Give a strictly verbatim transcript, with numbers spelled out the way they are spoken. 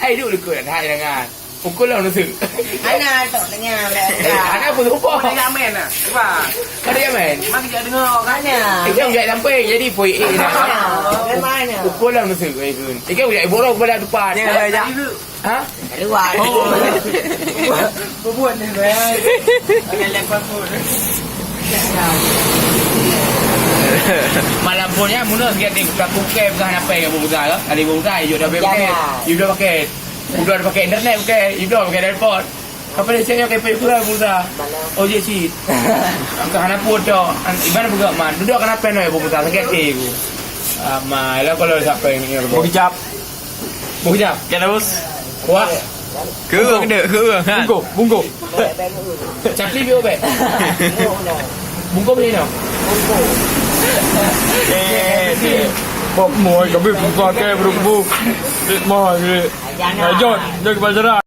Hai, duek likot, hai, jangan. Pukul lah nusuk. Ana tok tanya. Eh, ana pun lupa. Ada yang main lah. Cuba. Ada yang main? Mak kejap dengar kan? Ana. Eh, jangan kejap sampai. Jadi, poi, eh, dah. Ana. Dari mana? Pukul lah nusuk, eh, pun. Eh, kan, kejap borong pada depan. Ya, ya, ya. Ha? Dari luar. Oh. Bubuan ni, sayang. Ada lepas pun. Malam pun ya, mula sikit ni, buka kukai, buka hana pai, buka, ya. Ada buka, yuk dah pakai. Jangan. Yuk dah pakai. Udah pakai internet, pakai. Udah pakai telepon. Apa dia cakap, pakai pula pulsa? Oh, je cit. Angka hana pun tu. An-, iban buka man. Duduk kenapa nak pulsa? Sakit hati aku. Ah, mai lah kalau siapa yang ni. Bukicap. Bukicap. Kena, bos. Wah. Ke urang dek, ke urang, kan? Bungkuk, bungkuk. Capli bio bek. Bungkuk ni no. Eh, eh. Bok moi, kami buka ke, bro, bu. Moi, jangan. Jot, jot ke pasaran.